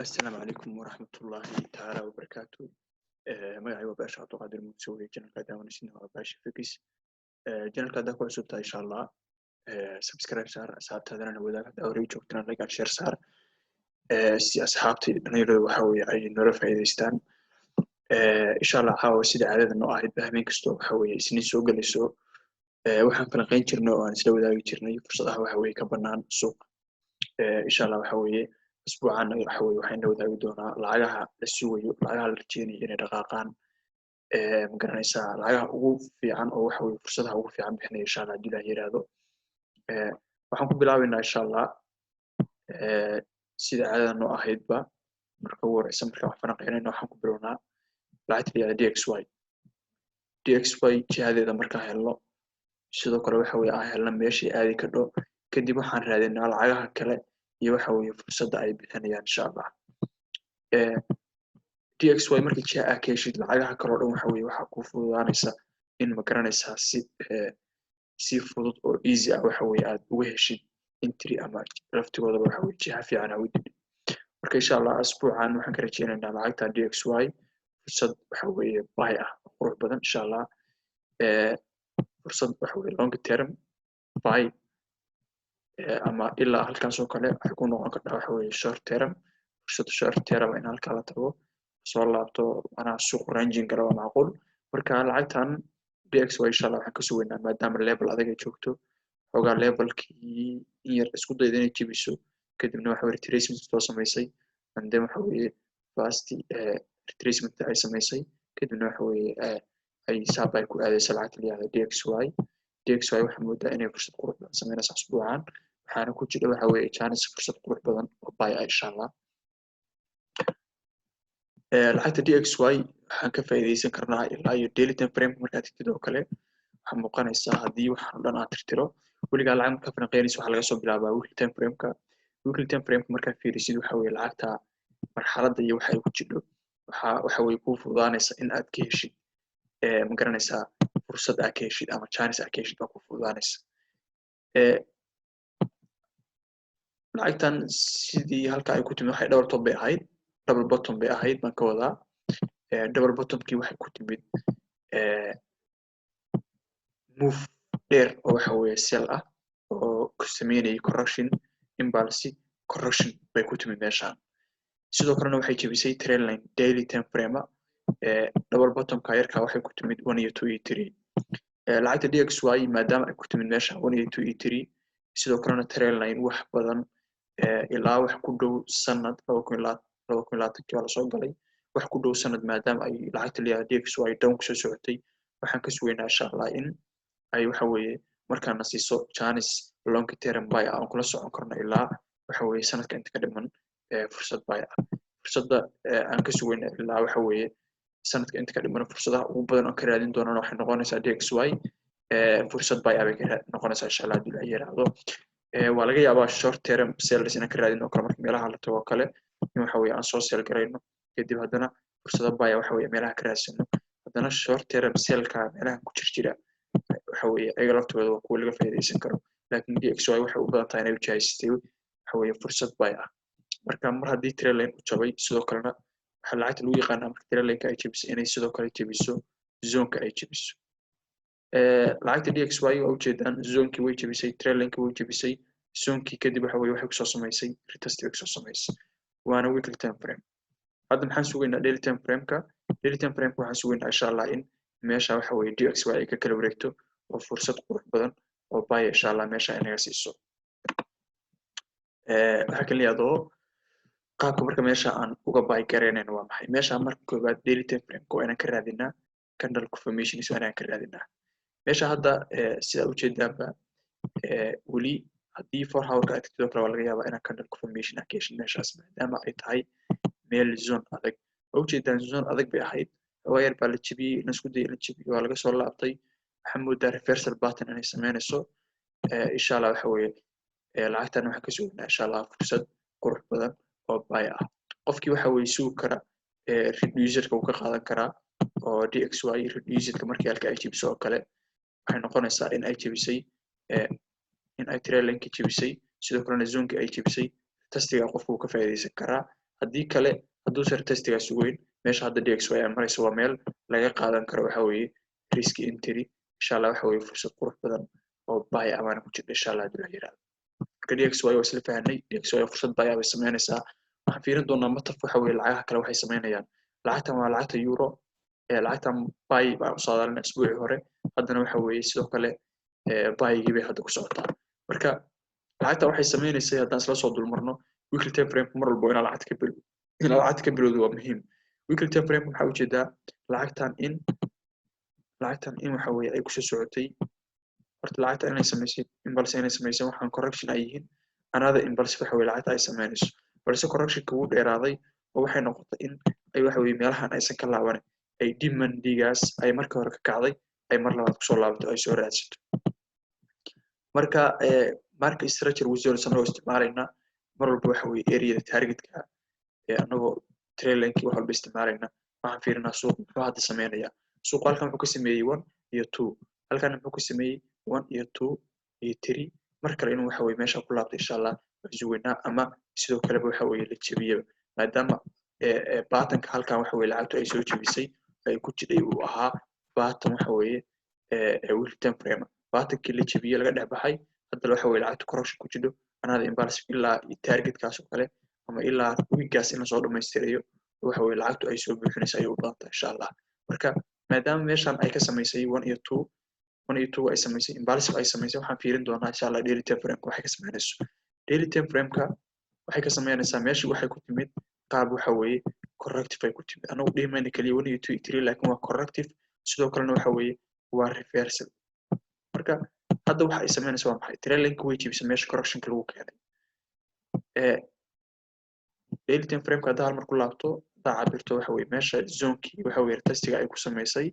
Assalaamu calaykum waraxmatullaahi tacaala wabarakaatu. Magacay waa Baasha Cabdiqaadir Muuse weye. Channelka daawanaysidna waa Baasha Fikis. Channelka haddaa ku cusub tahay, insha Allah, subscribe saar, asxaabtaadana na wadaag. Haddaa horey joogtana, like and share saar, si asxaabta iyo dhalinyarada waxa weye ay noola faa'iidaystaan, insha Allah. Caawa, sida caadada noo ahayd ba, habeen kasto waxa weye Isniin soo gelayso, waxaan falanqayn jirnay oo aan isla wadaagi jirnay fursadaha waxa weye ka bannaan suuqa, insha Allah. Waxa weeye usbuucan waxa weye waxaan la wadaagi doonaa lacagaha la sugayo, lacagaha la rajeynayo inay dhaqaaqaan, ma garanaysaa, lacagaha ugu fiican oo waxa weye fursadaha ugu fiican bixinaya, insha Allah, haddii Ilaah yiraahdo. Waxaan ku bilaabeynaa, insha Allah, sida caadada noo ahaydba, marka ugu horeysa marka wax falanqeynayno, waxaan ku bilownaa lacagta la yihahdo DXY. DXY jihadeeda markaan helno, sidoo kale waxa weye aan helno meeshii aadi kadho, kadib waxaan raadinaa lacagaha kale iyo waxa weeye fursadda ay bixinayaan, insha Allah. DXY markii jiha aa ka heshid, lacagaha kale oo dhan waxa weye waxaa kuu fududaanaysa in, ma garanaysaa, si fudud oo easy ah waxa weye aad uga heshid entry ama laftigoodaba waxa weye jiha fiican aa u didid. Marka, insha Allah, asbuucan waxaan ka rajeynaynaa lacagta DXY fursad waxa weeye buy ah oo qurux badan, insha Allah. Fursad waxa weye long term buy ama ilaa halkaas oo kale waxay ku noqon kartaa waxa weeye short term, fursad short term in halkaa la tago, soo laabto, macnaha suuq ranging gala waa macquul. Marka lacagtan DXY, insha Allah, waxaan ka sugaynaa, maadaama level adag ay joogto, xoogaa levelkii in yar isku dayda inay jebiso, kadibna waxa weye retracement soo samaysay, and then waxa weeye fast retracement ay samaysay, kadibna waxa weeye ay saab ay ku aadaysa lacagta la yihahdo DXY. DXY waxaa moodaa inay fursad qurux badan samaynaysa asbuucan, waxaana ku jira waxa weeye chance, fursad qurux badan oo buy ah, insha Allah. Lacagta DXY waxaan ka faa'iidaysan karnaa ilaa iyo daily time frame. Markaad tagtid oo kale, waxaa muuqanaysaa haddii waxaan o dhan aad tirtiro. Weligaa lacag markaa falanqeynaysa, waxaa laga soo bilaabaa weekly time frameka. Weekly time frameka markaa fiirisid, waxa weeye lacagta marxaladda iyo waxa ay ku jidho, waxa weye kuu fududaanaysa in aad ka heshid, ma garanaysaa, fursad aad ka heshid ama chance aad ka heshid baa kuu fududaanaysa. Lacagtan sidii halka ay ku timid, waxay double top bay ahayd, double bottom bay ahayd baan ka wadaa. Double bottomkii waxay ku timid move dheer oo waxa weeye sell ah oo ku sameynayay correction, impulse correction bay ku timid meeshaan. Sidoo kalena waxay jebisay trendline daily time frame. Double bottomka yarka waxay ku timid one iyo two iyo three. Lacagta DXY, maadaama ay ku timid meesha one iyo two iyo three, sidoo kalena trendline wax badan, ilaa wax ku dhow sanad, 2020-kii baa lasoo galay, wax ku dhow sanad, maadaama ay lacagta la DXY down kusoo socotay, waxaan ka sugaynaa, insha Allah, in ay waxa weeye markaana siiso chance long term buy ah aan kula socon karno ilaa waxa weeye sanadka inta ka dhiman. Fursad buy ah, fursadda aan ka sugayna ilaa waxa weeye sanadka inta ka dhiman, fursadaha ugu badan aan ka raadin doonana waxay noqonaysaa DXY. Fursad buy ah bay ka noqonaysaa, insha Allah, haddii la yiraahdo. Waa laga yaabaa short term sellers inaan ka raadin oo kale marka meelaha la tago oo kale, in waxa weeye aan soo sell garayno, kadib haddana fursado buy ah waxa weeye meelaha ka raadsano. Haddana short term sellka meelaha ku jir jira waxa weeye ayaga laftooda waa kuwa laga faa'iidaysan karo, laakiin DXY waxay u badan tahay inay ujihaysatay waxa weeye fursad buy ah. Marka mar haddii trendline u jabay, sidoo kalena waxaa lacagta lagu yaqaanaa marka trendlineka ay jebiso inay sidoo kale jebiso zoneka ay jebiso. Lacagta DXY waa ujeedaan, zonekii way jebisay, trendlineka way jebisay zonekii, kadib waxa weye waxay kusoo samaysay retest bay kusoo samaysay, waana weekly time frame. Hadda maxaan sugaynaa? Daily time frameka. Daily time frameka waxaan sugaynaa, insha Allah, in meesha waxa weye DXY ay ka kala wareegto oo fursad qurux badan oo buy, insha Allah, meesha inaga siiso. Waxaa kala yidhahdo qaabka marka meesha aan uga buy garaynayno waa maxay? Meesha marka koowaad daily time frameka waa inaan ka raadinaa candle confirmations, waa inaan ka raadinaa meesha. Hadda sidaa ujeedaanba, weli haddii 4 hourka aad tagtid oo kale, waa laga yaabaa inaan candle confirmation aan ka heshin meeshaas, maadaama ay tahay meel zone adag. Waa ujeedaan, zone adag bay ahayd. Xoogaa yar baa la jebiyey, la isku dayay la jebiyey, waa laga soo laabtay. Waxaa moodaa reversal pattern inay sameynayso, insha Allah. Waxa weeye lacagtan waxaan ka sugaynaa, insha Allah, fursad qurux badan oo buy ah. Qofkii waxa weeye sugi kara, reducerka uu ka qaadan karaa oo DXY reducerka markii halka ay jebiso oo kale, waxay noqonaysaa in ay jebisay, in ay trendlineka jebisay, sidoo kalena zoneka ay jebisay. Testiga qofku uu ka faa'iidaysan karaa. Haddii kale, hadduusan retestigaas weyn, meesha hadda DXY ay marayso waa meel laga qaadan karo, waxa weeye, risk entry, insha Allah. Waxa weeye fursad qurux badan oo buy amaana ku jirta, insha Allah, haddii la yiraahdo. Marka DXY waa isla fahanay. DXY fursad buy bay samaynaysaa. Waxaan fiirin doonaa mataf, waxa weeye, lacagaha kale waxay samaynayaan. Lacagtan waa lacagta euro. Lacagtan buy baan usoo hadalnay isbuucii hore. Haddana, waxa weeye, sidoo kale buygii bay hadda ku socotaa. Marka lacagta waxay sameynaysay, haddaan isla soo dulmarno weekly time frame, mar walbo inaad lacagta ka bilowdo waa muhiim. Weekly time frame waxaa ujeedaa lacagtan in, waxa weeye, ay kusoo socotay. Horta lacagta inay samaysay impulse, inay samaysay waxaan correction ay yihiin, another impulse, waxa weye, lacagta ay sameynayso, balse correctionka wuu dheeraaday oo waxay noqotay in ay, waxa weye, meelahan aysan ka laabanin, ay demandigaas ay markii hore ka kacday ay mar labaad kusoo laabato, ay soo raadsato. Marka market structure wizards anagoo isticmaalayna, mar walba, waxa weye, areada targetka anagoo trendlinekii wax walba isticmaalayna, waxaan fiirinaa suuq muxuu hadda sameynayaa. Suuqu halkan wuxuu ka sameeyey one iyo two, halkan muxuu ka sameeyey one iyo two iyo three. Mar kale inuu, waxa weye, meesha ku laabto, insha Allah, waan sugaynaa, ama sidoo kaleba, waxa weye, la jebiyaba, maadaama patternka halkan, waxa weye, lacagtu ay soo jebisay ay ku jidhay uu ahaa pattern, waxa weeye, weekly time frame. Patternkii la jebiyey, laga dhex baxay, haddana, waxa weye, lacagtu correction ku jidho, another impulse ilaa targetkaas oo kale ama ilaa wickgaas in lasoo dhammaystirayo, waxa weye, lacagtu ay soo buuxinaysa ayay u badan tahay, insha Allah. Marka maadaama meeshan ay ka samaysay one iyo two, one iyo two ay samaysay, impulsive ay samaysay, waxaan fiirin doonaa, insha Allah, daily time frameka waxay ka samaynayso. Daily time frameka waxay ka samaynaysaa, meeshii waxay ku timid qaab, waxa weeye, corrective ay ku timid. Anagu dhihi mayna keliya one iyo two iyo three, laakiin waa corrective, sidoo kalena, waxa weeye, waa reversal. Marka hadda waxa ay samaynaysa waa maxay? Trendlineka way jebisay, meesha correctionka lagu keenay. Daily time frameka haddaa hal mar ku laabto, haddaa cabirto, waxa weye, meesha zonekii, waxa weye, testiga ay ku samaysay,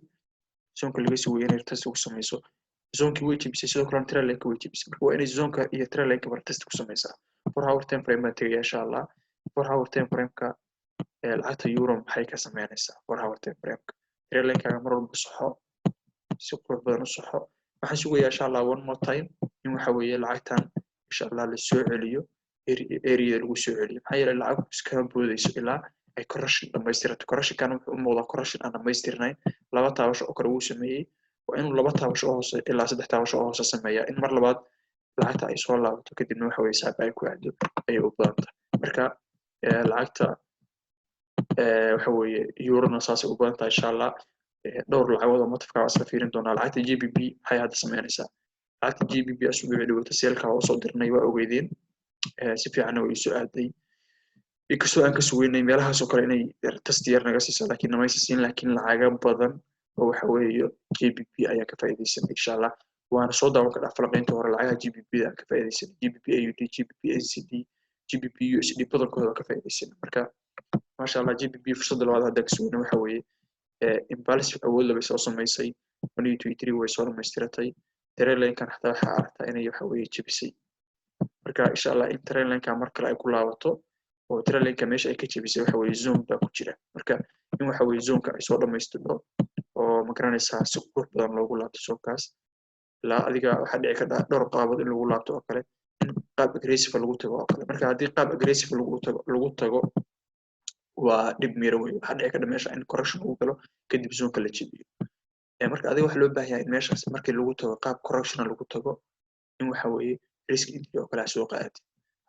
zoneka laga sugayay inay testi ku samayso, zonekii way jebisay, sidoo kalena trendlineka way jebisay. Marka waa inay zoneka iyo trendlineka bar test ku samaysaa. 4 hour time frame baan tegaya, insha Allah. 4 hour time frameka lacagta euro maxay ka sameynaysaa? 4 hour time frameka trendlinekaaga mar walba saxo, si qurux badan u saxo. Waxaan sugayaa, insha Allah, one more time in, waxa weeye, lacagtan, insha Allah, la soo celiyo, area lagu soo celiyo. Maxaa yeelay lacag iskama boodayso ilaa ay correction dhamaystirato. Correctionkan wuxuu u muuqdaa correction aan dhamaystirnayn. Laba taabasho oo kale wuu sameeyey. Waa inuu laba taabasho oo hoose ilaa saddex taabasho oo hoose sameeyaa in mar labaad lacagta ay soo laabato, kadibna, waxa weye, saaba ay ku aado ayay u badan tahay. Marka lacagta, waxa weeye, eurona saasay u badan tahay, insha Allah. Dhowr lacagood oo matafka waa isla fiirin doonaa. Lacagta GBP maxay hadda sameynaysaa? Lacagta GBP asbuuci dhawata sellka waa usoo dirnay, waa ogeydeen, si fiicanna way isu aaday, inkastoo aan ka sugeynay meelahaas oo kale inay test yar naga siiso, laakiin namaysa siin. Laakiin lacaga badan oo, waxa weeye, GBP ayaa ka faa'iidaysanay, insha Allah, waana soo daawan kadhaa falaqaynta hore. Lacagaha GBP da aan ka faa'iidaysanay, GBP AUD, GBP NZD, GBP USD, badankooda waa ka faa'iidaysanay. Marka masha Allah, GBP fursadda labaad hadda ka sugayna, waxa weeye, impulsive awood labay soo samaysay. One iyo two iyo three way soo dhamaystiratay. Trendlinekan xataa waxaa aragtaa inay, waxa weeye, jebisay. Marka, insha Allah, in trendlineka mar kale ay ku laabato oo trendlineka meesha ay ka jebisay, waxa weeye, zone baa ku jira. Marka in, waxa weeye, zoneka ay soo dhamaystirto oo, magaranaysaa, si qurux badan loogu laabto zonekaas ilaa adiga waxaa dhici karta dhowr qaabood in lagu laabto oo kale, in qaab aggressive lagu tago oo kale. Marka haddii qaab aggressive lagu tago waa dhib miro wey. Waxaa dhici karta meesha in correction lagu galo, kadib zoneka la jebiyo. Marka adiga waxa loo baahan yahay in meeshaas markii lagu tago qaab correctiona lagu tago, in, waxa weeye, risk entry oo kale soo qaadid.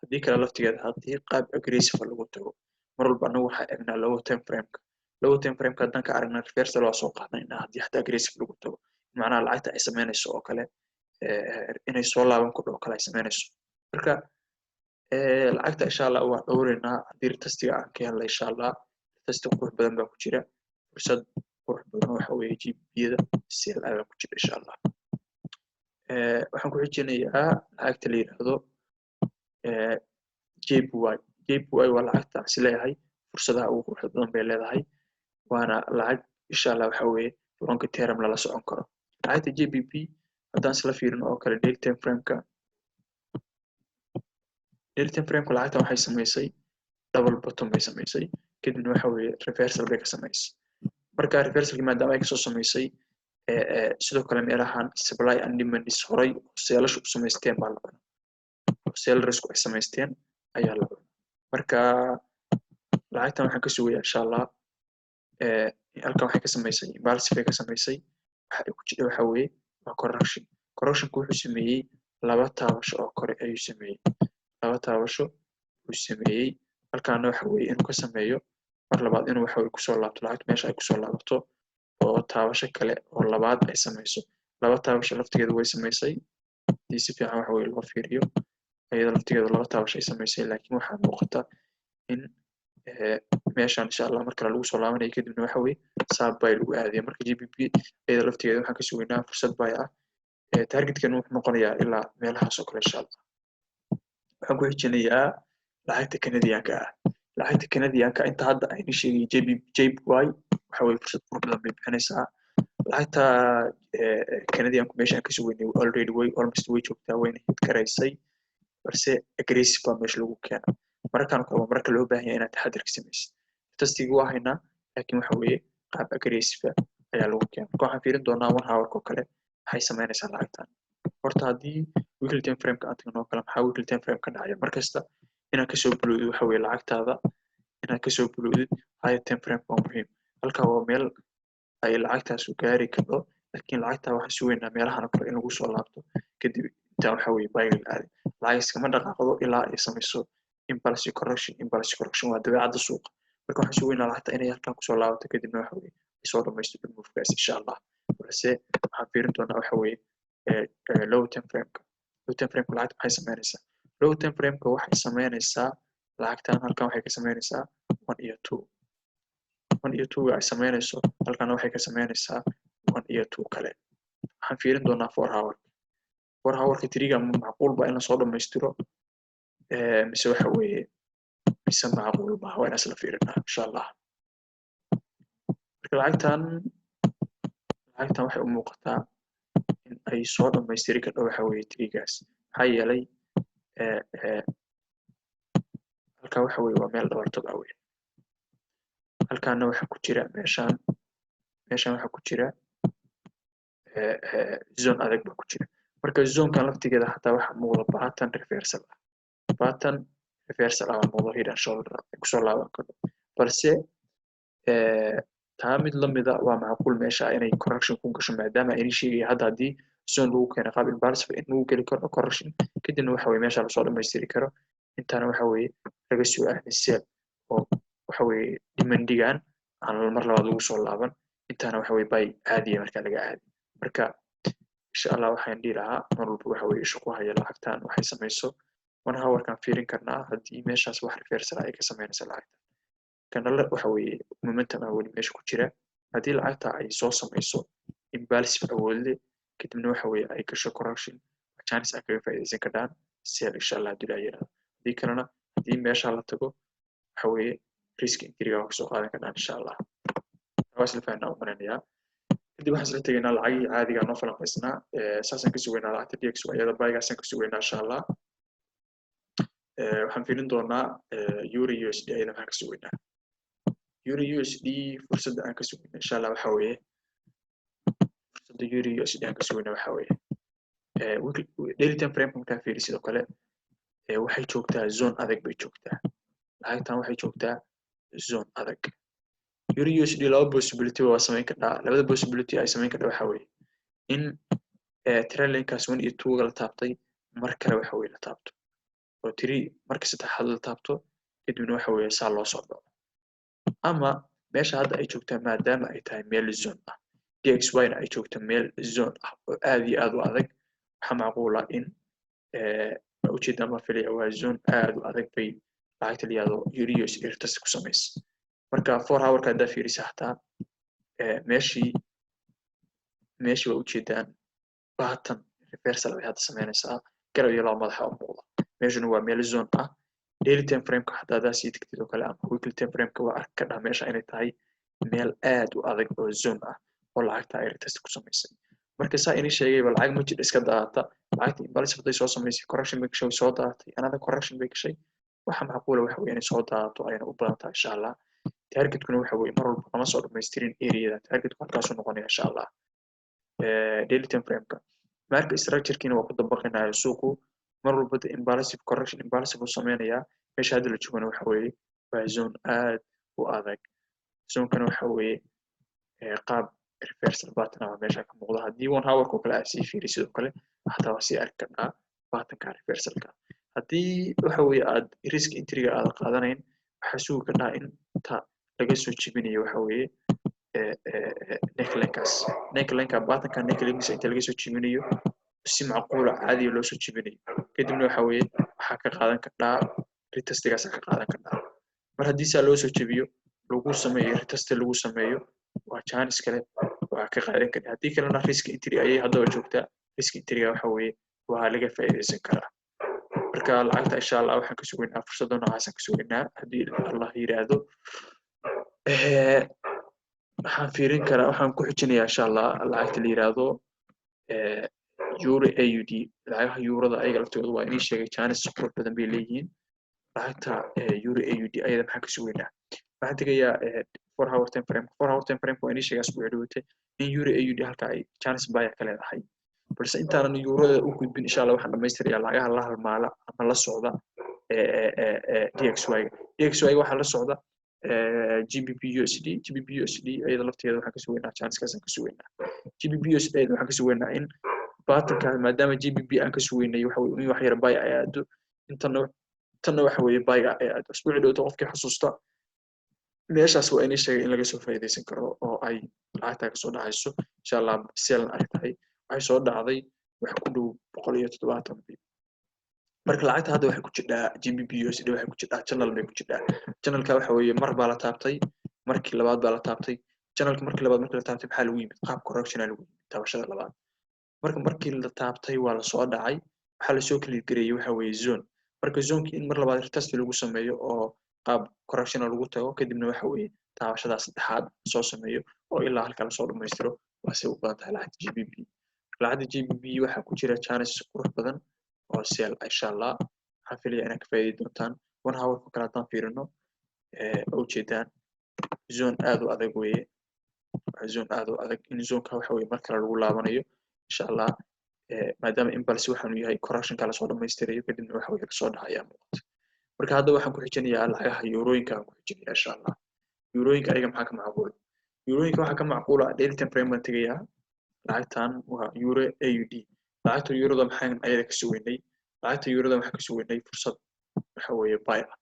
Haddii kale laftigeeda, haddii qaab aggressive lagu tago, mar walba anagu waxaa eegnaa lower time frameka. Lower time frameka haddaan ka aragnaa reversal, waa soo qaadanaynaa. Haddii xataa aggressive lagu tago, macnaha lacagta ay samaynayso oo kale inay soo laaban kudho oo kale ay samaynayso. Marka lacagta, insha Allah, waa dhowraynaa. Haddii testiga aan ka helnay, insha Allah, testi qurux badan baa ku jira, fursad qurux badan, waxa weeye, GBP-yada sell baa ku jira, insha Allah. Waxaan ku xijinayaa lacagta la yidhaahdo JPY. JPY waa lacagta is leeyahay fursadaha ugu quruxda badan bay leedahay, waana lacag, insha Allah, waxa weeye, long term lala socon karo. Lacagta GBP haddaan isla fiirino oo kale daily time frameka, daily time frameka lacagtan waxay samaysay double bottom bay samaysay, kadibna, waxa weeye, reversal bay ka samaysay. Marka reversalki maadaama ay kasoo samaysay, sidoo kale meelahan supply and demand is horay oo sellashu u samaysteen baa la cuna, oo sellersku ay samaysteen ayaa la cuna. Marka Lacagtan waxaan ka sugayaa, insha Allah, halkan waxay ka samaysay impulsive ay ka samaysay. Waxa ay ku jira waxa weeye waa correction. Correctionku wuxuu sameeyey laba taabasho oo kore ayuu sameeyey, laba taabasho uu sameeyey. Halkaana waxa weeye inuu ka sameeyo mar labaad, inuu waxa weye kusoo laabto lacagtu meesha ay kusoo laabato oo taabasho kale oo labaad ay samayso. Laba taabasho laftigeedu way samaysay. Haddii si fiican waxa weye loo fiiriyo, iyada laftigeedu laba taabasho ay samaysay, laakiin waxaa muuqata in meeshan, insha Allah, mar kale lagu soo laabanayo, kadibna waxa weye saa buy lagu aadaya. Marka GBP iyada laftigeeda waxaan ka sugaynaa fursad buy ah. Targetkan wuxuu noqonayaa ilaa meelahaas oo kale, insha Allah. Waxaan ku xijinayaa lacagta Canadianka ah. Lacagta Canadianka inta hadda aynu sheegay JPY waxa weye fursad qurux badan bay bixinaysaa. Lacagta Canadianku meesha aan ka sugaynay already way almost way joogtaa, wayna hit garaysay, balse aggressive baa meesha lagu keena. Mararkan kale waa mararka loo baahan yahay inaad taxadir ka samaysid. Testigi waa haynaa, laakiin waxa weeye qaab aggressive ayaa lagu keena. Marka waxaan fiirin doonaa 1 hour oo kale maxay samaynaysaa lacagtan. Horta haddii weekly time frameka aan tagno oo kale, maxaa weekly time frame ka dhacaya? Markasta inaad kasoo bilowdid waxa weeye lacagtaada inaad kasoo bilowdid higher time frame waa muhiim. Halkaa waa meel ay lacagtaasu gaari karto, laakiin lacagtaa waxaan sugaynaa meelahan oo kale in lagu soo laabto, kadib intaa waxa weeye buyga la aaday. Lacag iskama dhaqaaqdo ilaa ay samayso impulse correction. Impulse correction waa dabeecadda suuqa. Marka waxaan sugaynaa lacagta inay halkan kusoo laabato, kadibna waxa weeye ay soo dhamaysto movekaas, insha Allah. Balse waxaan fiirin doonaa waxa weeye low time frameka. Low time frameka lacagta maxay samaynaysaa? Low time frameka waxay samaynaysaa lacagtan halkan waxay ka samaynaysaa one iyo two. One iyo two ay samaynayso, halkana waxay ka samaynaysaa one iyo two kale. Waxaan fiirin doonaa 4 hour. 4 hourka triga ma macquul ba in lasoo dhamaystiro mise waxa weeye mise macquul maaha? Waa inaan isla fiirinaa, insha Allah. Marka lacagtan waxay u muuqataa in ay soo dhamaystiri kardho waxa weeye trigaas, maxaa yeelay halkaa waxa weeye waa meel double top ah wey. Halkaana waxa ku jira meeshaan waxa ku jira zone adag baa ku jira. Marka zonekan laftigeeda xataa waxa muuqda pattern reversal ah. Pattern reversal ah baa muuqda, head and shoulder ay kusoo laaban karto. Balse taa mid lamida waa macquul meesha inay correction ku gasho, maadaama ayna sheegaya hadda haddii zone lagu keeno qaab impulsive in lagu geli karo correction, kadibna waxa weye meesha lasoo dhamaystiri karo. Intaana waxa weeye laga soo aaday sell oo waxa weeye demandigan aan mar labaad lagu soo laaban. Intaana waxa weye buy caadiya marka laga aadi. Marka, insha Allah, waxaan dhihi lahaa mar walba waxa weye isha ku haya lacagtan waxay samayso. 1 hourkan fiirin karnaa haddii meeshaas wax reversal ay ka samaynayso lacagtan. Kanale waxa weeye momentum ah weli meesha ku jira. Haddii lacagta ay soo samayso impulsive awoodle, kadibna waxa weeye ay gasho correction, chance ay kaga faa'iidaysan kardhaan sell, insha Allah, haddii la yiraahdo. Haddii kalena, haddii meesha la tago, waxa weeye risk entryga waa kasoo qaadan kardhaan, insha Allah. Waa isla fahnaa u malaynayaa. Kadib waxaan isla tegaynaa lacagihii caadiga noo falanqaysnaa. Saasaan ka sugaynaa lacagta DXY, iyada buygaasaan ka sugaynaa, insha Allah. Waxaan fiirin doonaa euro USD. Iyada maxaan ka sugaynaa? Euro USD fursadda aan ka sugayna, insha Allah, waxa weeye fursadda euro USD aan ka sugayna waxa weeye daily time frame markaa fiiri. Sidoo kale waxay joogtaa zone adag bay joogtaa lacagtan, waxay joogtaa zone adag. Euro USD laba possibility waa samayn kardhaa. Labada possibility ay samayn kardhaa waxa weeye in trendlinekaas one iyo two la taabtay mar kale waxa weye la taabto, oo three marka saddexaad la taabto, kadibna waxa weeye saa loo soo dhaco. Ama meesha hadda ay joogtaa, maadaama ay tahay meel zone ah, DXY na ay joogto meel zone ah oo aad iyo aad u adag, waxaa macquula in ujeedaan baa filaya waa zone aad u adag bay lacagta la yihahdo euro USD retest ku samaysa. Marka 4 hourka haddaa fiirisa xataa, meeshii waa ujeedaan pattern reversal bay hadda samaynaysaa, garab iyo laba madaxa oo muuqda. Meeshuna waa meel zone ah. Daily time frameka xataa haddaa sii tagtid oo kale ama weekly time frameka, waa arki kadhaa meesha inay tahay meel aad u adag oo zone ah oo lacagta ay retest ku samaysay. Marka saa ini sheegayba, lacag ma jiro iska daata. Lacagta impulsive hadday soo samaysay, correction bay gashay, way soo daadatay, another correction bay gashay. Waxa macquula waxa weye inay soo daadato ayna u badan tahay, insha Allah. Targetkuna waxa weye mar walba lama soo dhamaystirin areada, targetku halkaasuu noqonaya, insha Allah. Daily time frameka marka structurekiina waa ku dabaqinayo. Suuqu mar walba de impulsive correction, impulsive uu sameynayaa. Meesha hadda la joogana waxa weeye Waa zone aad u adag. Zonekana waxa weeye qaab reversal pattern ah meesha ka muuqda. Haddii 1 hourka oo kale aad sii fiiri, sidoo kale xataa waa sii arki karnaa patternka reversalka. Haddii waxa weeye aad risk entryga aad qaadanayn, waxaa sugi karnaa inta laga soo jebinayo waxa weeye necklinekaas, necklineka, patternka necklinkiisa inta laga soo jebinayo, si macquula caadiya loo soo jebinayo. Kadibna waxa weeye waxaa ka qaadan kardhaa retestigaasa ka qaadan kardhaa. Mar haddii saa loo soo jebiyo, lagu sameeyo retest lagu sameeyo, waa chance kale, waa ka qaadan kardhaa. Haddii kalena risk entry ayay haddaba joogtaa. Risk entryga waxa weeye waa laga faa'iidaysan karaa. Marka lacagta, insha Allah, waxaan ka sugaynaa fursadda noocaasaan ka sugaynaa, haddii Allah yiraahdo. Waxaan fiirin karaa, waxaan ku xijinayaa, insha Allah, lacagta la yiraahdo euro AUD. Lacagaha eurada ayaga laftooda waa inii sheegay, chance qurux badan bay leeyihiin. Lacagta euro AUD ayada maxaan ka sugaynaa? Waxaan tegayaa 4 hour time frame. 4 hour time frame waa inii sheegay asbuuci dhawatay in euro AUD halka ay chance buy ka leedahay, balse intaanan eurada u gudbin, insha Allah, waxaan dhamaystirayaa lacagaha la halmaala ama la socda DXY. DXY waxaa la socda GBP USD. GBP USD ayada lafteeda waxaan ka sugaynaa chancekaasaan ka sugaynaa. GBP USD ayada waxaan ka sugaynaa in patternka, maadaama GBP aan ka sugaynay waxa weye in wax yar buy ay aado, intana tanna waxa weeye buyga ay aado. Asbuuci dhowto qofkii xasuusta meeshaas waa inii sheegay in laga soo faa'iidaysan karo oo ay lacagtaa kasoo dhacayso, insha Allah, sellna ay tahay. Waxay soo dhacday wax ku dhow 170 pip. Marka lacagta hadda waxay ku jidhaa, GBP USD waxay ku jidhaa channel bay ku jidhaa. Channelka waxa weeye mar baa la taabtay, markii labaad baa la taabtay channelka. Markii labaad markii la taabtay, maxaa lagu yimid? Qaab correction lagu yimid taabashada labaad. Marka markii la taabtay waa lasoo dhacay, waxaa lasoo clear gareeyey waxa weeye zone. Marka zonekii in mar labaad retest lagu sameeyo oo qaab correction lagu tago, kadibna waxa weeye taabashadaa saddexaad soo sameeyo oo ilaa halka lasoo dhammaystiro, waa say u badan tahay lacagta GBP. Lacagta GBP waxaa ku jira chance qurux badan oo sell, insha Allah. Waxaan filaya inaad ka faa'iidi doontaan. 1 hour ko kale haddaan fiirino, ujeedaan zone aad u adag weeye. Waa zone aad u adag in zoneka waxa weye mar kale lagu laabanayo, insha Allah, maadaama impulse waxaanu yahay correctionka lasoo dhammaystirayo, kadibna waxa weye lasoo dhacayaa muuqata. Marka hadda waxaan ku xijinayaa lacagaha eurooyinka aan ku xijinaya, insha Allah. Eurooyinka ayaga maxaa ka macquula? Eurooyinka waxaa ka macquula, daily time frame baan tegayaa. Lacagtan waa euro AUD. Lacagta euroda maxaan ayada ka sugeynay? Lacagta euroda waxaan ka sugeynay fursad waxa weeye buy ah.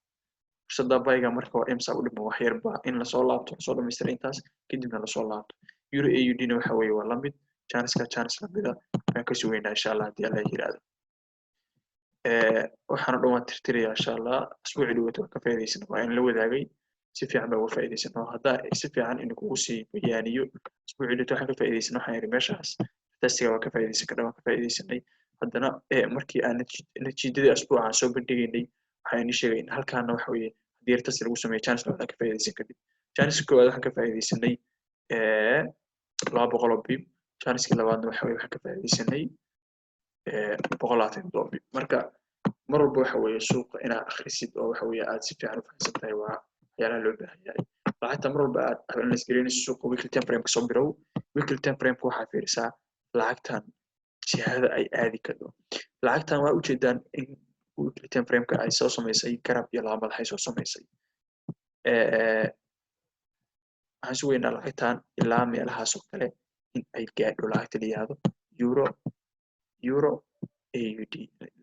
Fursadda buyga marka waa imsa u dhiman? Wax yar ba in lasoo laabto, lasoo dhamaystira intaas, kadibna lasoo laabto. Euro AUD na waxa weeye waa lamid, chanceka chance lamida baan ka sugeynaa, insha Allah, haddii Allah yiraahdo. Waxaana dhan waan tirtirayaa, insha Allah. Asbuuci dhawata waan ka faa'iidaysan, waa in la wadaagay, si fiican baa uga faa'iidaysan oo haddaa si fiican in kugu sii bayaaniyo. Asbuuci dhawata waxaan ka faa'iidaysan, waxaan yidhi meeshaas testiga waan ka faa'iidaysan karnaa, waan ka faa'iidaysanay. Haddana markii aan natiijadii asbuucaan soo bandhigaynay, waxaan ini sheegay in halkaana waxa weeye haddii test lagu sameeyo, chance labaad aan ka faa'iidaysan. Kadib chance koowaad waxaan ka faa'iidaysanay 200 oo pip. Chancekii labaadna waxa weye waxaan ka faa'iidaysanay 127 pip. Marka mar walba waxa weeye suuqa inaad akhrisid oo waxa weeye aad si fiican u fahamsan tahay waa waxyaalaha loo baahan yahay. Lacagta mar walba aad analyse gareynayso suuqa, weekly time frame kasoo birow. Weekly time frame waxaa fiirisaa lacagtan jihada ay aadi karto. Lacagtan waa ujeedaan in weekly time frameka ay soo samaysay garab iyo laba madax ay soo samaysay. Waxaan sugaynaa lacagtan ilaa meelahaas oo kale in ay gaadho. Lacagta la yihahdo euro AUD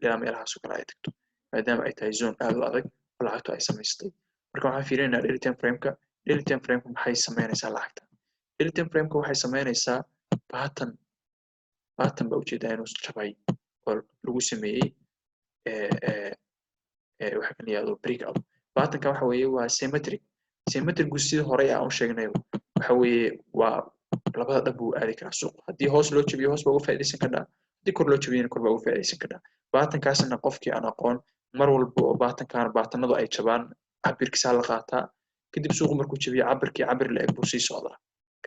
ilaa meelahaas oo kale ay tagto, maadaama ay tahay zone aad u adag oo lacagtu ay samaystay. Marka waxaan fiirinaynaa daily time frameka. Daily time frameka maxay samaynaysaa lacagta? Daily time frameka waxay samaynaysaa pattern. Pattern baa ujeedaa inuu jabay oo lagu sameeyey waxa kan yihahdo break out. Patternka waxa weeye waa symmetric. Symmetricgu sidii horey aan u sheegnay waxa weeye waa labada dhan buu aadi karaa suuq. Haddii hoos loo jabiyo, hoos baa uga faa'iidaysan karnaa. Haddii kor loo jabiyana, kor baa uga faa'iidaysan karnaa. Patternkaasna qofkii aan aqoon, mar walba oo patternkan patternadu ay jabaan, cabirkiisaa la qaataa. Kadib suuqu markuu jabiyo, cabirkii cabir la eg buu sii socdaa.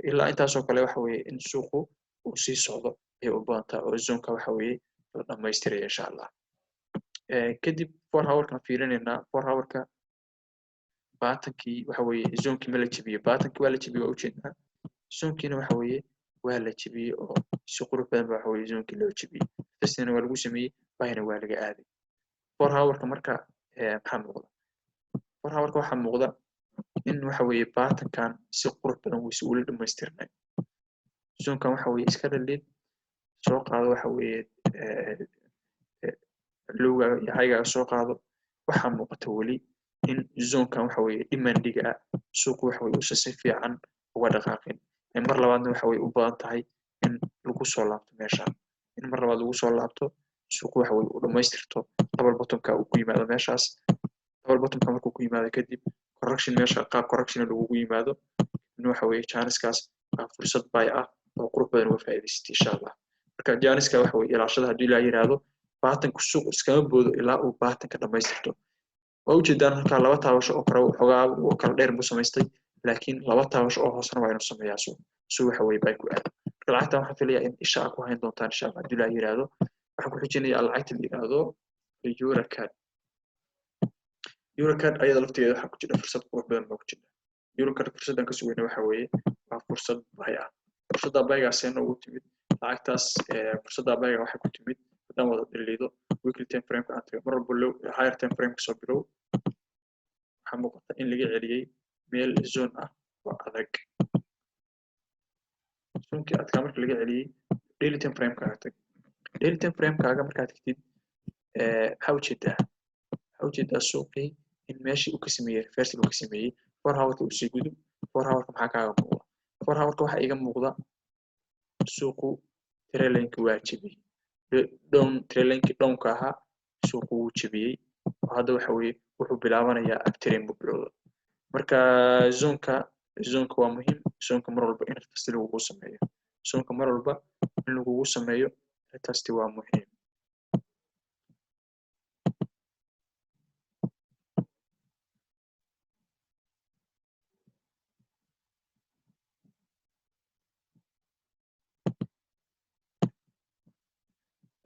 Ilaa intaasoo kale waxa weeye in suuqu uu sii socdo ayay u badantaa oo zoneka waxa weeye la dhamaystiraya, insha Allah. Kadib 4 hourkan fiirinaynaa. 4 hourka patternkii waxa weeye zonekii ma la jebiyey? Patternkii waa la jebiyey, waa ujeednaa. Zonekiina waxa weeye waa la jebiyey oo si qurux badan ba waxa weeye zonekii loo jebiyey. Testina waa lagu sameeyey, buyna waa laga aaday. 4 hourka marka maxaa muuqda? 4 hourka waxaa muuqda in waxa weeye patternkan si qurux badan wayse ula dhamaystirnay. Zonekan waxa weeye iska dhalid soo qaado, waxa weeye lowgaaga iyo highgaaga soo qaado. Waxaa muuqata weli in zonekan waxa weeye demandiga ah suuqu waxa weye uusan si fiican uga dhaqaaqin. Mar labaadna waxa weye u badan tahay in lagu soo laabto meeshaan, in mar labaad lagu soo laabto, suuqu waxa weye uu dhamaystirto double bottomka uu ku yimaado meeshaas. Double bottomka markuu ku yimaado kadib, correction meesha qaab correction lagugu yimaado, kadibna waxa weeye chancekaas waa fursad buy ah oo qurux badan uga faa'iidaysatay, insha Allah. Marka chanceka waxa weye ilaashada. Haddii Ilaa yiraahdo, patternku suuq iskama boodo ilaa uu patternka dhamaystirto. Waa ujeedaan halkaa laba taabasho oo kale xoogaa oo kala dheer buu samaystay, laakiin laba taabasho oo hoosena waa inuu sameeyaa suuq si waxa weye buy ku aado. Marka lacagtan waxaan filayaa in isha aa ku hayn doontaan, insha Allah, haddii Ilaa yiraahdo. Waxaan ku xijinayaa lacagta la yiraahdo EURCAD. EURCAD ayada laftigeeda waxaa ku jira fursad qurux badan baa ku jira. EURCAD fursaddan ka sugayna waxa weeye waa fursad buy ah. Fursadda buygaasee noogu timid lacagtaas? Fursadda buyga waxay ku timid, haddaan wada dhaliido weekly time frameka aan tago, mar walba low higher time frameka soo bilow, waxaa muuqata in laga celiyey meel zone ah oo adag. Zonekii adkaa marka laga celiyey, daily time framekaaga tag. Daily time framekaaga markaad tagtid, maxaa ujeedaa? Waxaa ujeedaa suuqii in meeshii uu ka sameeyey reversal uu ka sameeyey. 4 hourka uu sii gudub. 4 hourka maxaa kaaga muuqda? 4 hourka waxaa iiga muuqda suuqu trendlineki waa jebiyey, down trendlineki downka ahaa suuqu wuu jebiyey, oo hadda waxa weeye wuxuu bilaabanayaa uptrend buu bilowda. Marka zoneka waa muhiim. Zoneka mar walba in retest lagugu sameeyo, zoneka mar walba in lagugu sameeyo retest waa muhiim.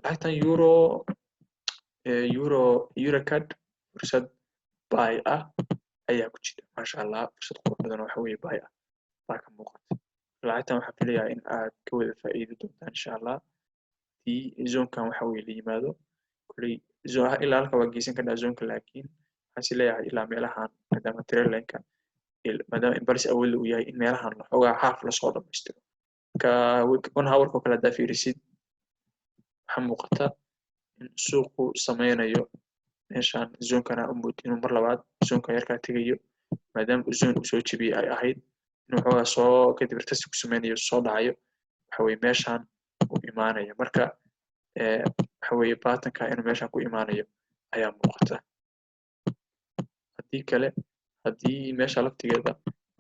Lacagtan euro EURCAD fursad buy ah ayaa ku jira, maasha Allah. Fursad qurux badan waxa weeye buy ah baa ka muuqata lacagtan. Waxaan filayaa in aad ka wada faa'iidi doontaan, insha Allah, hadii zonekan waxa weye la yimaado. Kuley ilaa halka waa geysan karnaa zoneka, laakiin waxaan is leeyahay ilaa meelahan, maadaama trendlineka, maadaama impulse awoodla uu yahay, in meelahan xoogaa half lasoo dhamaystiro. Marka 1 hourka oo kale haddaa fiirisid, waxaa muuqata in suuqu sameynayo meeshan zonekana u mood inuu mar labaad zoneka yarkaa tegayo, maadaama uu zone uu soo jebiyey ay ahayd, inuu xoogaa soo kadib retest ku sameynayo, soo dhacayo, waxa weye meeshan uu imaanayo. Marka waxa weeye patternka inuu meeshan ku imaanayo ayaa muuqata. Haddii kale, haddii meesha laftigeeda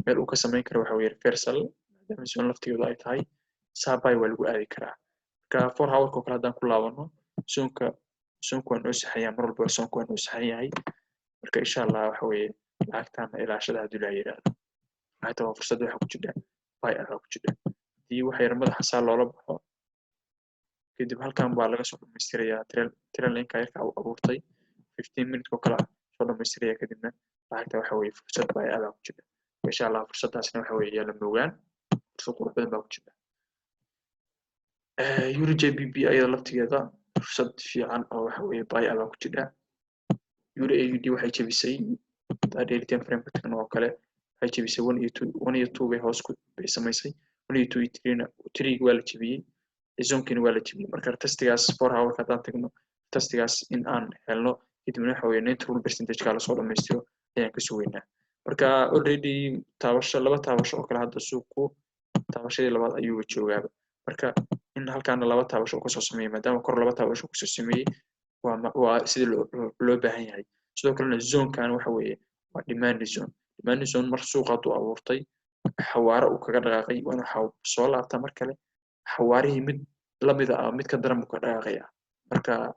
meel uu ka sameyn karo waxa weye reversal, maadaama zone laftigeedu ay tahay, saabay waa lagu aadi karaa. Marka 4 hourka oo kale haddaan ku laabano, zoneka waa noo saxan yahay mar walba, zoneka waa noo saxan yahay. Marka insha Allah waxa weeye lacagtana ilaashada. Haddii Laa yiraahdo, lacagta waa fursad waxa ku jira buy ah ku jira. Haddii waxa yar madaxa saa loola baxo, kadib halkan baa laga soo dhamaystirayaa trendlineka yarka uu abuurtay 15 minute oo kale ah soo dhamaystiraya. Kadibna lacagta waxa weeye fursad buy ah baa ku jira, insha Allah. Fursaddaasna waxa weeye yaa la moogaan, fursad qurux badan baa ku jira. Euro GBP ayada laftigeeda fursad fiican oo waxa weeye buy ah baa ku jira. Euro AUD waxay jebisay, hadaa daily time frame ka tagno oo kale, waxay jebisay one iyo two, one iyo two bay hoos ku bay samaysay. One iyo two iyo threena, three waa la jebiyey, zonkiina waa la jebiyey. Marka testigaas 4 hourka haddaan tagno, testigaas in aan helno, kadibna waxa weeye 90 rule percentageka lasoo dhamaystiro ayaan ka sugaynaa. Marka already taabasho, laba taabasho oo kale hadda suuqu taabashadii labaad ayuuba joogaaba. Marka in halkaana laba taabasho uu kasoo sameeyey, maadaama kor laba taabasho kasoo sameeyey, waa sidii loo baahan yahay. Sidoo kalena zonekan waxa weeye waa demand zone. Demand zone mar suuqa hadduu abuurtay, xawaare uu kaga dhaqaaqay, waa inuu soo laabtaa mar kale xawaarihii mid lamida ah, mid ka daran buu ka dhaqaaqaya. Marka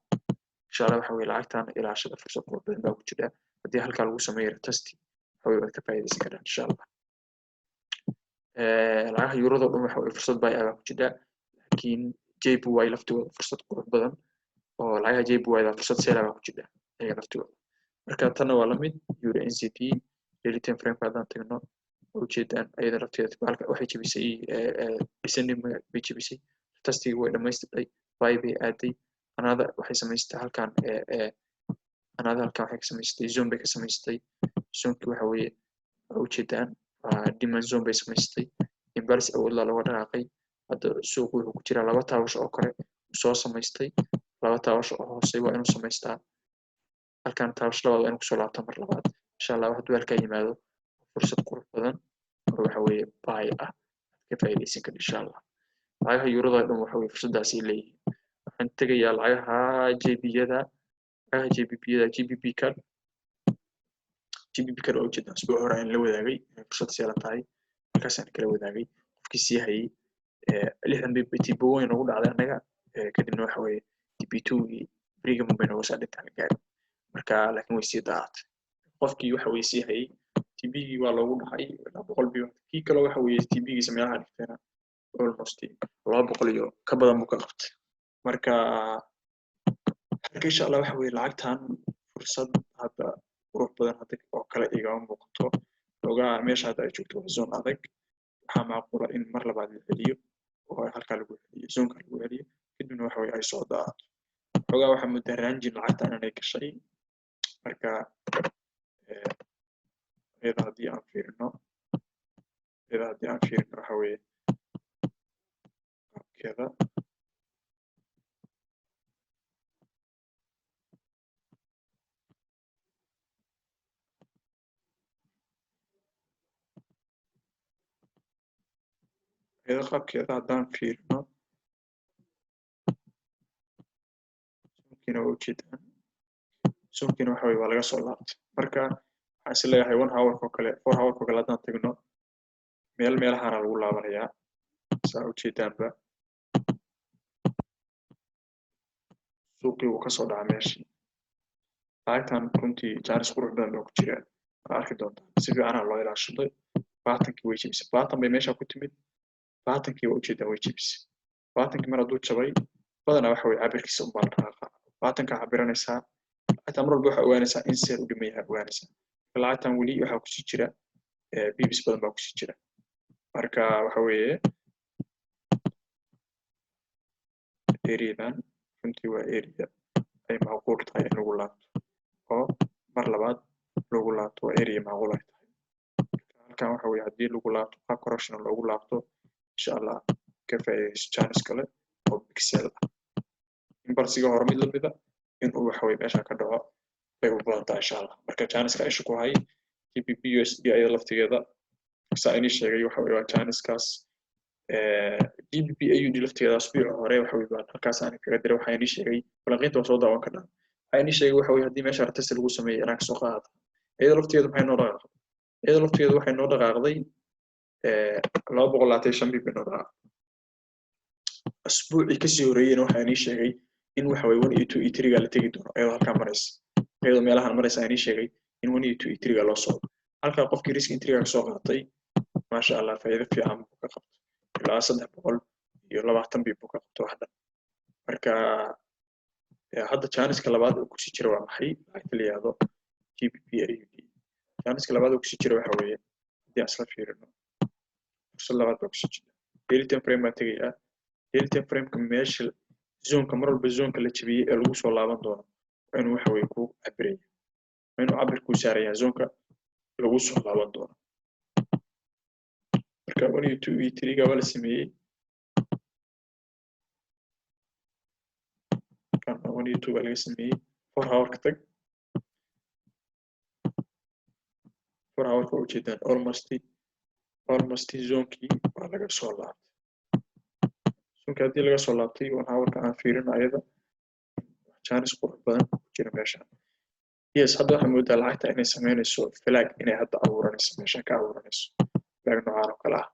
insha Allah waxa weye lacagtan ilaashada, fursad qurux badan baa ku jira. Haddii halkaa lagu sameeyo retest, waxa weye waad ka faa'iidaysan karaan, insha Allah. Lacagaha eurado dhan waxa weye fursad buy ah baa ku jira, laakiin JPY laftigooda fursad qurux badan oo lacagaha JPY da fursad sell ah baa ku jira iyaga laftigooda. Marka tanna waa lamid. Euro NZD daily time frameka haddaan tagno, waa ujeedaan ayada lafteeda halka waxay jebisay descending bay jebisay, testigii way dhamaystirtay, buy bay aaday. Another waxay samaystay halkan. Anada halkan waxay ka samaystay zone bay ka samaystay. Zonekii waxa weeye waa ujeedaan, waa demand zone bay samaystay. Impulse awoodlaa looga dhaqaaqay. Hadda suuqu wuxuu ku jiraa laba taabasho oo kore soo samaystay, laba taabasho oo hoosey waa inuu samaystaa. Halkan taabasho labaad waa inuu kusoo laabto mar labaad, insha Allah. Hadduu halkaa yimaado, fursad qurux badan oo waxa weeye buy ah ka faa'iidaysan kara, insha Allah. Lacagaha eurada dhan waxa weye fursadaasay leeyihiin. Waxaan tegayaa lacagaha JB-yada, lacagaha JBP-yada. GBP CAD, GBP CAD waa ujeedaa. Usbuuc hore aan la wadaagay inay fursad sell ah tahay, halkaasaan kala wadaagay. Qofkii sii hayay 60 pip TP weyn ugu dhacday annaga. Kadibna waxa weeye TP two-gii break-even bay nooga soo dhintaan la gaarin marka, laakiin way sii daadatay. Qofkii waxa weye sii hayay TP-gii waa loogu dhacay ilaa 100 pip. Kii kaloo waxa weeye TP-giisa meelaha dhigtayna almost 200 iyo ka badan buu ka qabtay. Marka insha Allah waxa weye lacagtan fursad hadda qurux badan hadda oo kale igama muuqato. Xoogaa meesha hadda ay joogto waa zone adag. Waxaa macquula in mar labaad la celiyo oo halkaa lagu celiyo, zoneka lagu celiyo, kadibna waxa weye ay soo daadato. Xoogaa waxaa muddaa ranging lacagtan inay gashay. Marka iyada haddii aan fiirino waxa weeye qaabkeeda. Iyada qaabkeeda haddaan fiirino, zonekiina waa ujeedaan. Zonekiina waxa weye waa laga soo laabtay. Marka waxaan is leeyahay one hourka oo kale, 4 hourka oo kale haddaan tagno, meel meelahaana lagu laabanayaa. Saa ujeedaanba, suuqii wuu kasoo dhaca meeshii. Lacagtan runtii chance qurux badan baa ku jira, waa arki doontaa. Si fiicanaa loo ilaashaday. Patternkii way jebisay, pattern bay meesha ku timid. Patternkii waa ujeedaa, way jebisay. Patternkii mar hadduu jabay, badanaa waxa weye cabirkiisa unbaa la dhaqaaqa. Patternkaa cabiranaysaa lacagtan, mar walba waxaa ogaanaysaa in sell u dhiman yahay ogaanaysaa. Lacagtan weli waxaa kusii jira pips badan baa kusii jira. Marka waxa weeye areadan runtii waa area ay macquul tahay in lagu laabto oo mar labaad lagu laabto. Waa area macquul ay tahay. Halkan waxa weye haddii lagu laabto, qaab correction loogu laabto, insha Allah ka faa'iidayso chance kale oo big sell ah. Impulsiga hore mid lamida inuu waxa weye meesha ka dhaco bay u badan tahay, insha Allah. Marka chanceka isha ku hay. GBP USD ayada laftigeeda saa inii sheegay, waxa weye waa chancekaas. GBP AUD laftigeeda asbuuca hore waxa weye baan halkaas aan kaga diray. Waxaa inii sheegay, falanqaynta waa soo daawan karnaa. Waxaa inii sheegay waxa weye haddii meesha retest lagu sameeyay inaan kasoo qaadata. Iyada laftigeedu maxay noo dhaqaaqday? Iyada laftigeedu waxay noo dhaqaaqday 225 pip bay noo dhaqaaqday. Asbuucii kasii horreeyeyna waxaa inii sheegay in waxa weye one iyo two iyo three-ga la tegi doono. Iyadoo halkaa maraysa, iyadoo meelahan maraysa inii sheegay in one iyo two iyo three-ga loo socdo. Halkaa qofkii risk entryga kasoo qaatay, maasha Allah, faa'iido fiican buu ka qabtay, ilaa 320 pip buu ka qabtay wax dhan. Marka hadda chanceka labaad oo kusii jira waa maxay? Lacagta la yihahdo GBP AUD, chanceka labaad oo kusii jira waxa weeye, haddii aan isla fiirino, fursad labaad baa kusii jira. Daily time frame baan tegayaa. Daily time frameka meesha zoneka, mar walba zoneka la jebiyey ee lagu soo laaban doono waa inuu waxa weye ku cabiraya, waa inuu cabir kuu saarayaa zoneka lagu soo laaban doono. Marka one iyo two iyo three-ga waa la sameeyey. One iyo two baa laga sameeyey. 4 hour ka tag. 4 hourka waa ujeedaan, almost zonekii waa laga soo laabtay. Zonekii haddii laga soo laabtay, 1 hourka aan fiirino ayada chance qurux badan ku jira meeshan. Yes, hadda waxaa moodaa lacagta inay sameynayso flag, inay hadda abuuranayso, meeshan ka abuuranayso flag noocaan oo kale ah,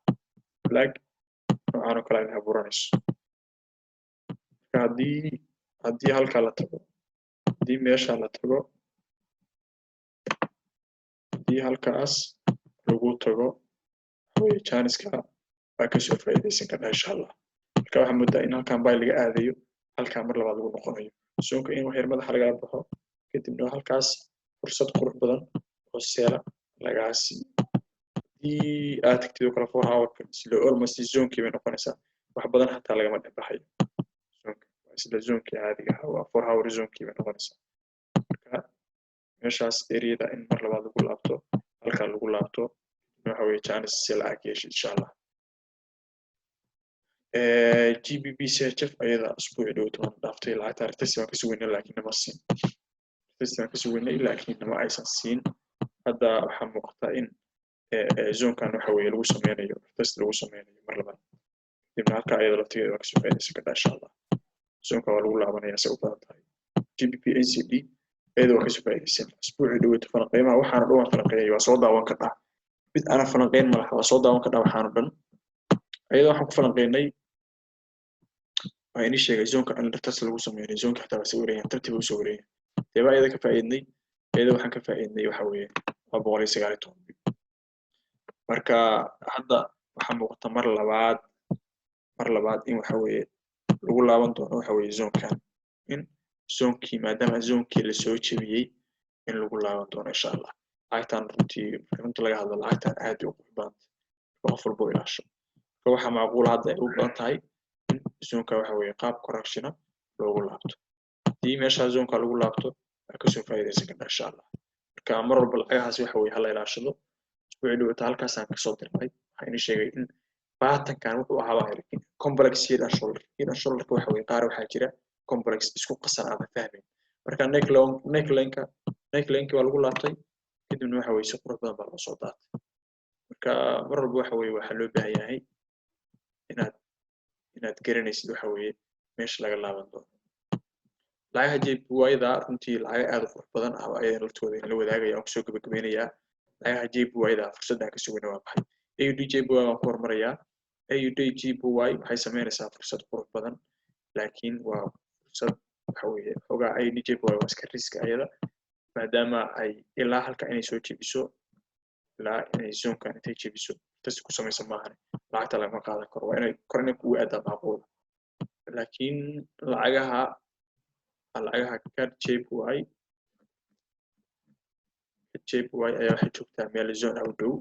flag noocaan oo kale ah inay abuuranayso. Marka haddii halkaa la tago, haddii meesha la tago, haddii halkaas lagu tago, waxaweye chanceka waa kasoo faa'iidaysan karnaa, insha Allah. Marka waxaa moodaa in halkan bay laga aadayo, halkaa mar labaad lagu noqonayo zoneka, in wax yar madaxa lagala baxo, kadibna halkaas fursad qurux badan oo sell ah lagaa siiyo. Haddii aad tagtid oo kale 4 hourka, isla almost zonekii bay noqonaysaa. Wax badan xataa lagama dhex baxayo zoneka, waa isla zonekii caadiga ahaa, waa 4 hour zonekii bay noqonaysaa. Marka Meeshaas areada in mar labaad lagu laabto, halkaa lagu laabto, waxa weye chance sell aa ka heshid, insha Allah. GBP CHF ayada usbuuci dhow toban dhaaftay. Lacagta retest baan ka sugaynay, laakiin nama siin. Retest baan ka sugaynay, laakiin nama aysan siin. Hadda waxaa muuqata in zonekan waxa weye lagu sameynayo retest, lagu sameynayo mar labaad. Kadibna halka ayada laftigeeda waa kasoo faaidaysan kartaa, insha Allah. Zoneka waa lagu laabanaya say u badan tahay. GBP NZD ayada waa kasoo faaidaysan usbuuci dhoweyto. Falanqeymaha waxaana dhan waan falanqeeyay, waa soo daawan kartaa. Mid aanan falanqeyn malaha, waa soo daawan kartaa. Waxaana dhan ayada waxaan ku falanqeynay, waa inii sheegay zoneka in retest lagu sameynayo. Zoneka xataa waa soo wareegan, tartiib u soo wareegan. Deeba ayada ka faa'iidnay? Ayada waxaan ka faa'iidnay waxa weeye 219 pip. Marka hadda waxaa muuqata mar labaad in waxa weeye lagu laaban doono waxa weeye zonekan, in zonekii, maadaama zonekii lasoo jebiyey, in lagu laaban doono, insha Allah. Lacagtan runtii, runta laga hadlo, lacagtan aad bay u qurux badanta marka qof walba u ilaasho. Marka waxaa macquula hadda ay u badan tahay in zoneka waxa weeye qaab correctiona loogu laabto. Haddii meesha zoneka lagu laabto, waa kasoo faa'iidaysan kartaa, insha Allah. Marka mar walba lacagahaas waxa weeye hala ilaashado. Isbuucii dhawata halkaasaan kasoo dirnay. Waxaa inii sheegay in patternkan wuxuu ahaa baan iri complex head and shoulder. Head and shoulderka waxa weeye qaar waxaa jira complex isku qasan, aadan fahmayn. Marka necklineka waa lagu laabtay, kadibna waxa weeye si qurux badan baa loo soo daatay. Marka mar walba waxa weeye waxaa loo baahan yahay inaad garanaysid waxa weeye meesha laga laaban doono. Lacagaha JPY-da runtii lacaga aad u qurux badan ah ayadan laftooda in la wadaagaya aan kusoo gabagabeynayaa. Lacagaha JPY-da fursadda aan ka sugayna waa maxay? AUD JPY waan ku hormarayaa. AUD JPY waxay sameynaysaa fursad qurux badan, laakiin waa fursad waxa weeye xoogaa AUD JPY waa iska risk ayada, maadaama ay ilaa halka inay soo jebiso, ilaa inay zonekan intay jebiso test ku samaysa maahan, lacagta lagama qaadan karo. Waa inay kor inay kugu aadaa macquula. Laakiin lacagaha CAD JPY, JPY ayaa waxay joogtaa meel zone ah u dhow,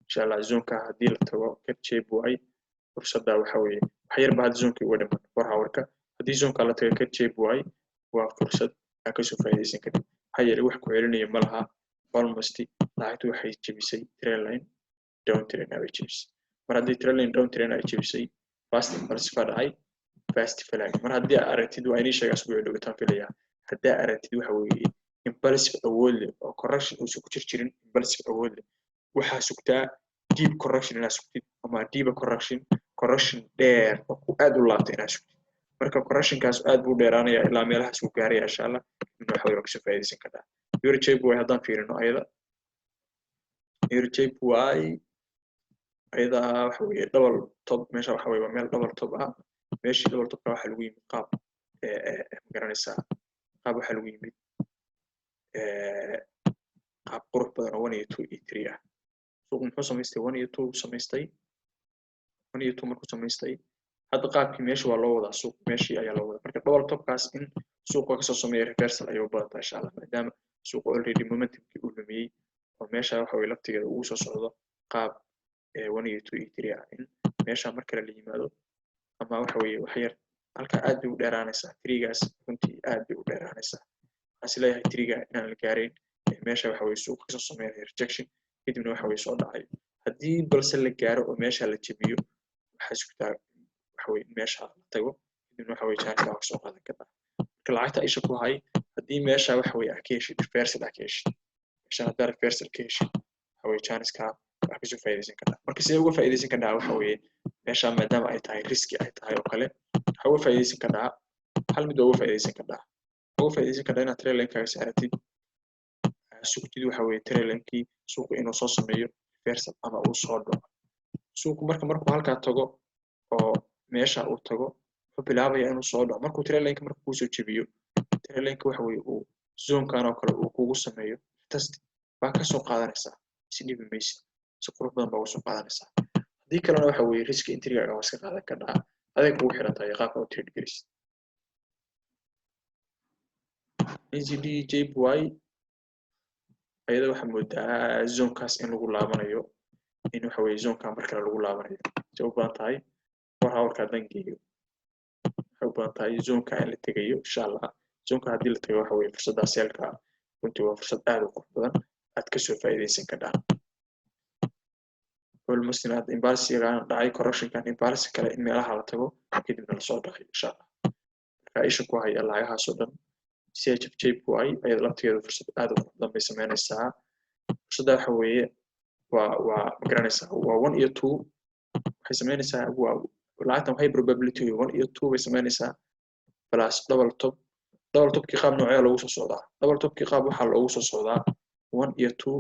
insha Allah. Zoneka haddii la tago CAD JPY, fursadda waxa weeye wax yar ba hadda zonekii uga dhiman 4 hourka. Haddii zoneka la tago CAD JPY, waa fursad aa kasoo faa'iidaysan karin, maxaa yeelay wax ku celinaya ma laha. Almost lacagtu waxay jebisay trendline down trend ay jebisay. Mar haddii trendline down trend ay jebisay, fast impulsive baa dhacay, fast flag. Mar haddii aad aragtid, waa inii sheegaa asbuuci dhowitaan filaya, haddii aragtid waxa weeye impulsive awood leh oo correction uusan ku jir jirin, impulsive awood leh, waxaa sugtaa deep correction inaad sugtid ama deeper correction, correction dheer oo ku aad u laabta inaad sugtid. Marka correctionkaas aad buu dheeraanaya, ilaa meelahaas uu gaaraya, insha Allah. Kadibna waxa weye waa kasoo faa'iidaysan kartaa. Euro JPY haddaan fiirino ayada, Euro JPY ayada waxa weeye double top. Meesha waxa weye waa meel double top ah. Meeshii double topka waxaa lagu yimid qaab, magaranaysaa, qaab waxaa lagu yimid qaab qurux badan oo one iyo two iyo three ah. Suuqu muxuu samaystay? One iyo two samaystay. One iyo two markuu samaystay, hadda qaabkii meesha waa loo wadaa, suuq meeshii ayaa loo wadaa. Marka double topkaas in suuqa kasoo sameeya reversal ayay u badantaa, insha Allah, maadaama suuqa already momentumkii uu lumiyey oo meesha waxa weye laftigeeda ugu soo socdo qaab one iyo two iyo three ah, in meesha mar kale la yimaado ama waxa weeye wax yar halka aad bay u dheeraanaysaa. Threegaas runtii aad bay u dheeraanaysaa. Waxaan is leeyahay threega inaan la gaarayn. Meesha waxa weye suuqa kasoo sameynaya rejection, kadibna waxa weye soo dhacayo. Haddii balse la gaaro oo meesha la jebiyo, waxaa sugtaa waxa weye meesha la tago, kadibna waxa weye chance waa kasoo qaadan kartaa. Marka lacagta isha ku hay. Haddii meesha waxa weye aa ka heshid reversal, aa ka heshid meesha, haddaa reversal ka heshid, waxa weye chanceka waa kasoo faa'iidaysan kartaa. Marka sidee uga faa'iidaysan kartaa? Waxa weeye meesha maadaama ay tahay risk ay tahay oo kale, waxaa uga faa'iidaysan kartaa hal mid. Waa uga faa'iidaysan kartaa, uga faa'iidaysan kartaa inaad trendline-kaaga saaratid, sugtid waxa weeye trendline-kii suuqa inuu soo sameeyo reversal ama uu soo dhaco suuqu. Marka markuu halkaa tago oo meesha uu tago, wuxuu bilaabaya inuu soo dhaco. Markuu trendline-ka markuu kuusoo jebiyo trendline-ka, waxa weeye uu zonekan oo kale uu kugu sameeyo test, baa kasoo qaadanaysaa, si dhibi maysid, si qurux badan baa uga soo qaadanaysaa. Haddii kalena waxa weeye risk entrygaaga waa iska qaadan kartaa, aday kugu xiran tahay qaabka u trade gelisid. NZD JPY ayada waxaa moodaa zonekaas in lagu laabanayo, in waxa weeye zoneka mar kale lagu laabanayo say u badan tahay. 4 hourka haddaan geeyo, waxay u badan tahay zoneka in la tegayo, insha Allah. Zoneka haddii la tago, waxa weeye fursadda sellka Runtii waa fursad aad u qurux badan, aad kasoo faa'iidaysan kardhaan. Almost hadda impulse-igan dhacay, correctionkan impulse kale in meelaha la tago, kadibna lasoo dhacay, insha Allah. Marka isha ku haya lacagahaas oo dhan. CHF JPY ayada laftigeedu fursad aad u qurux badan bay sameynaysaa. Fursadda waxa weeye waa magaranaysaa, waa one iyo two waxay sameynaysaa. Waa lacagtan high probability, one iyo two bay sameynaysaa plus double top. Double topkii qaab noocee loogu soo socdaa? Double topkii qaab waxaa loogu soo socdaa one iyo two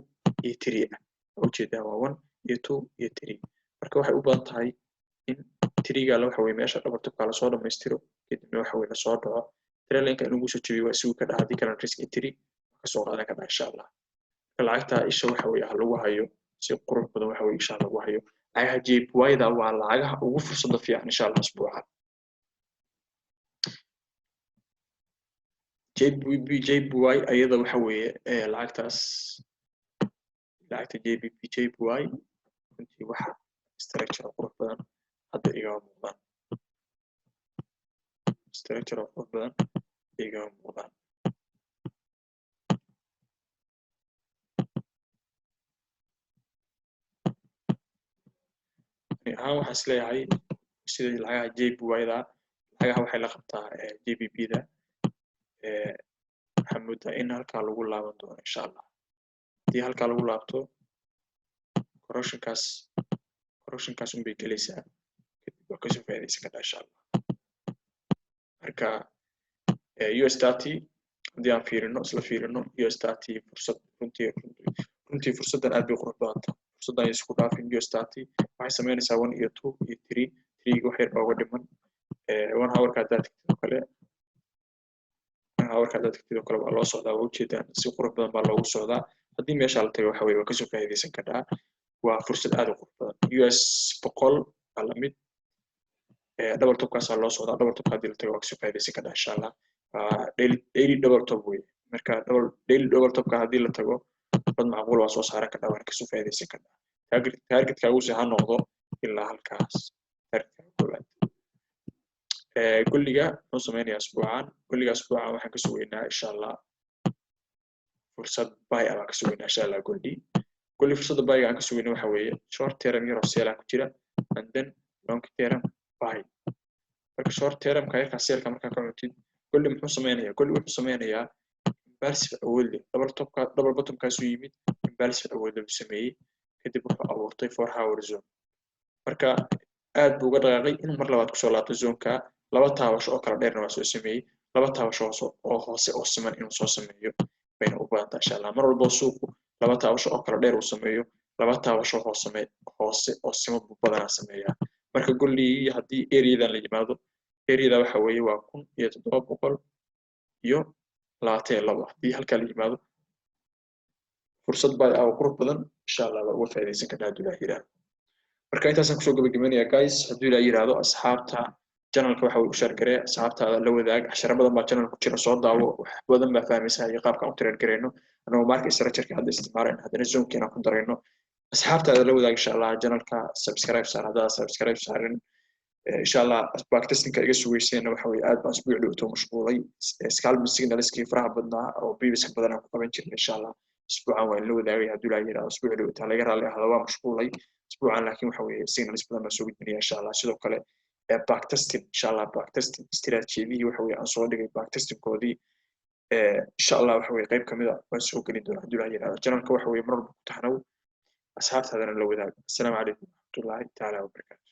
iyo three ah. Waa ujeedaa, waa one iyo two iyo three. Marka waxay u badan tahay in three-ga la waxa weye meesha double topka lasoo dhamaystiro, kadibna waxa weye lasoo dhaco. Trendlineka in lagu soo jebiyo waa sugi kadhaa, haddii kalena risk entry kasoo qaadan kadhaa, insha Allah. Marka lacagta isha waxa weye ha lagu hayo si qurux badan. Waxa weye isha lagu hayo lacagaha JPY-da, waa lacagaha ugu fursada fiican, insha Allah, asbuuca. JPY ayada waxa weeye lacagtaas, lacagta JBP JPY, runtii waxa structure qurux badan hadda igama muuqdaan, structure qurux badan igama muuqdaan. Ani ahaan waxaan is leeyahay sida lacagaha JPY-da, lacagaha waxay la qabtaa JBP-da, waxaa moodaa in halkaa lagu laaban doono, insha Allah. Haddii halkaa lagu laabto, correctionkaas unbay gelaysaa, kadib waa kasoo faa'iidaysan kartaa, insha Allah. Marka US 30 haddii aan fiirino, isla fiirino US 30, fursad runtii fursaddan aad bay qurux badan tahay. Fursaddan ay isku dhaafin. US 30 waxay sameynaysaa one iyo two iyo three. Three wax yar baa uga dhiman. 1 hourka haddaad tagtid oo kale, 1 hourka haddaad tagtid oo kale, waa loo socdaa. Waa ujeedaan, si qurux badan baa loogu socdaa. Haddii meesha la tago, waxa weye waa kasoo faa'iidaysan kartaa. Waa fursad aad u qurux badan. US 100 waa lamid, double topkaasaa loo socdaa. Double topka haddii la tago, waa kasoo faa'iidaysan kartaa, insha Allah. Waa daily double top wey. Marka double daily double topka haddii la tago, dad macquul waa soo saaran kartaa, waana kasoo faa'iidaysan kartaa. Targetkaagusi ha noqdo ilaa halkaas, targetkaaga koowaad. Goldiga muxuu sameynayaa asbuucan? Goldiga asbuucan waxaan ka sugeynaa, insha Allah, fursad buy ah baan ka sugeynaa, insha Allah. Goldi fursadda buyga aan ka sugeyna waxa weeye short term yaroo sell ah ku jira and then long term buy. Marka short termka yarkaa sellka markaa ka cuntid, goldi muxuu sameynayaa? Goldi wuxuu sameynayaa impulsive awood leh. Double topka, double bottomkaasuu yimid, impulsive awood leh buu sameeyey, kadib wuxuu abuurtay 4 hour zone. Marka aad buu uga dhaqaaqay inuu mar labaad kusoo laabto zoneka. Laba taabasho oo kala dheerna waa soo sameeyey. Laba taabasho oo hoose oo siman inuu soo sameeyo bayna u badantaa, insha Allah. Mar walbo suuqu laba taabasho oo kala dheer uu sameeyo, laba taabasho hoose oo siman buu badanaa sameeyaa. Marka golligii haddii areadan la yimaado, areada waxa weeye waa 1722. Haddii halkaa la yimaado, fursad buy ah oo qurux badan, insha Allah, waa uga faa'iidaysan karnaa hadduu Ilaah yiraahdo. Marka intaasaan kusoo gabagabeynaya, guys. Hadduu Ilaah yiraahdo, asxaabta channelka waxa uu u share garee, asxaabtaada la wadaag. Casharo badan baa channel ku jira, soo daawo, wax badan baa fahmaysaa iyo qaabkaan u trade gareyno anagoo market structure-ka hadda isticmaalayno, haddana zonekeena ku darayno. Asxaabtaada la wadaag, insha Allah. Channelka subscribe saar haddaad subscribe saarin, insha Allah. Backtestingka iga sugeysayna waxa weye aad baan isbuuc dhowto mashquulay. Scalping signalskii faraha badnaa oo pipiska badan aan ku qaban jirnay, insha Allah, isbuucan waa la wadaagay hadduu Ilaah yiraahdo. Isbuuc dhowta laga raalli ahdo, waa mashquulay isbuucan, laakiin waxa weeye signals badan baan soo gudbinaya, insha Allah. Sidoo kale backtesting, insha Allah, backtesting istiraatiijiyadihii waxa weye aan soo dhigay backtestingkoodii, insha Allah, waxa weye qayb kamid a waan soo gelin doonaa hadduu Ilaah yiraahdo. Channelka waxa weye mar walba ku taxnow, asxaabtaadana la wadaag. Assalaamu calaykum waraxmatullaahi tacaala wabarakaatu.